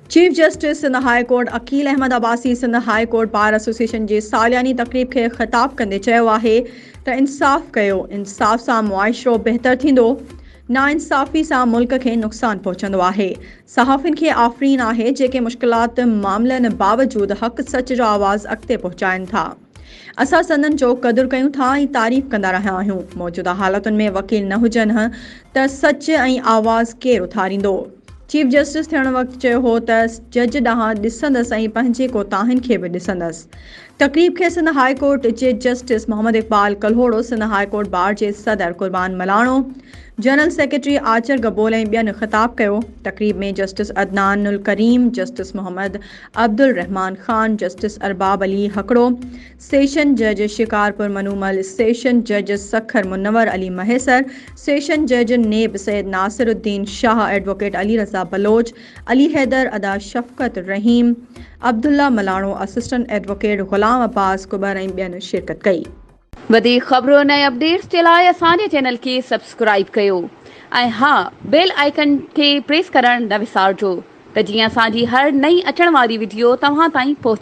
Chief justice Sindh high court Aqeel Ahmed Abbasi Sindh high court bar association جي سالياني تقريب کي خطاب ڪندي چيو آهي ته انصاف ڪيو، انصاف سان معاشرو بهتر ٿيندو، ناانصافي سان ملڪ کي نقصان پهچندو آهي، صحافين کي آفرين آهي جيڪي مشڪلات معاملن باوجود حق سچ جو آواز اڳتي پهچائن ٿا. اسان سندن جو قدر ڪيون ٿا ۽ تعريف ڪندا رهيا آهيون. موجوده حالتن ۾ وڪيل نه هجن ها ته سچ ۽ آواز ڪير اٿاريندو؟ چيف جسٽس ٿيڻ وقت چيو هو ته جج ڏانهن ڏسندس ۽ پنهنجي ڪوتاهين کي به ڏسندس. تقريب کي سنڌ هاء ڪورٽ جي justice Muhammad Iqbal Kalhoro, Sindh high court bar جي صدر قربان ملاڻو، جنرل سيڪريٽري آچر گبول ۽ ٻين خطاب ڪيو. تقريب ۾ justice Adnan Alkarim, justice Muhammad Abdulrahman Khan, justice Arbab Ali Hakro, session جج شڪارپور منومل، سيشن جج سکر منور علي مهيسر، سيشن جج نيب سيد ناصر الدين شاهه، ايڊووڪيٽ علي رضا بلوچ، علي حيدر، ادا شفقت رحيم، عبدالله ملاڻو، اسسٽنٽ ايڊووڪيٽ غلام عباس ڪٻر ۽ ٻين شرڪت ڪئي. وڌيڪ خبرن ۽ اپڊيٽس جي لاء اسان جي چينل کي سبسڪرائيب ڪيو ۽ ها بيل آئيڪن کي پريس ڪرڻ نه وسارجو ته جيئن اسان جي هر نئين اچڻ واري وڊيو توهان تائين پهچي.